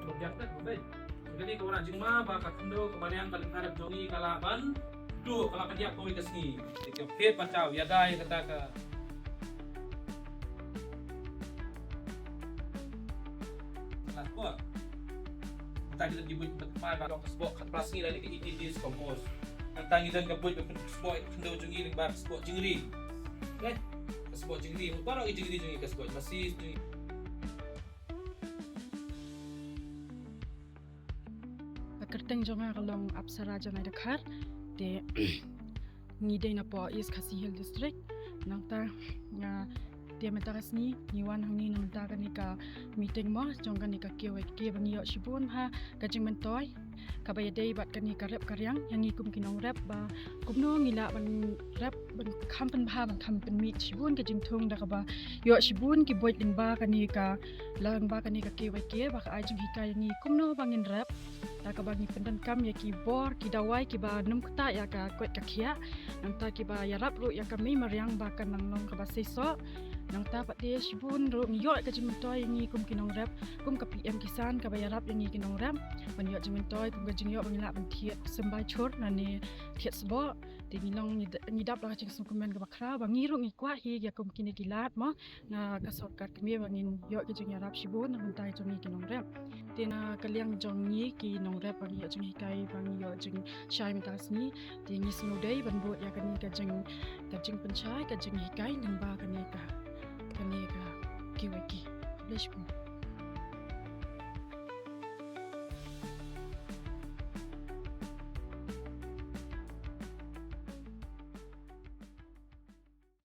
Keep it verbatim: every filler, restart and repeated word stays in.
Ka biang tat, bun. Kane ka wanrah jingma ba ka khyndew ka mariang ka lyngkha rep jong ngi ka lah ban duh, ka lah ban ïap kawei ka sngi. Te ka phet ban jaw ïa dei kata ka. Lah ko. Kata kita di buit bat mai ba ka sbok khat plas ngi lagi ke eighteen days compost. Kata ngi dan ka buit ba sbok khyndew jong ngi lyngba ka sbok jingri. Okey. Ka sbok jingri, baroh i jingri jong ngi ka sbok masi jong ngi. Ka kyrteng jong nga ka long Apsara Janai Dkhar. Te ngi dei na poh East Khasi Hills District. Nangta nga te mynta ka sngi ngi wan hangne na mynta kane ka meeting mo jong kane ka K Y K ba ngi ïoh shibun ha ka jingmyntoi kaba ïadei bad kane ka rep ka riang ïa ngi kum ki nongrep ba kumno ngi lah ban rep ban kham pynbha ban kham pynmih shibun ka jingthung da kaba ïoh shibun ki buit lyngba kane ka, lyngba kane ka K Y K ba ka ai jinghikai ïa ngi kumno ba ngin rep da kaba ngi pyndonkam ïa ki bor ki dawai kiba nym ktah ïa ka koit ka khiah. Nangta kiba ïarap ruh ïa ka mei mariang ba kan nang long kaba seisoh. Nangta pat de shibun ruh ngi ïoh ka jingmyntoi ïa ngi kum ki nongrep kum ka P M Kisan kaba ïarap ïa ngi ki nongrep ban ïoh jingmyntoi kum ka jingïoh ba ngi lah ban thied symbai chur lane thied sboh. Te ngi long ngi d-, ngi dap la ka jingsngewkmen kaba khraw ba ngi ruh ngi kwah hi ïa kum kine ki lad mo na ka sorkar kmie ba ngin ïoh ka jingïarap shibun na bynta jong ngi ki nongrep. Te na ka liang jong ngi ki nongrep ba ngi ïoh jinghikai ba ngi ïoh jingshai mynta ka sngi. Te ngi sngewdei ban bud ïa kane ka jing, ka jingpynshai ka jinghikai lyngba kane ka, kane ka K Y K. Khublei shibun.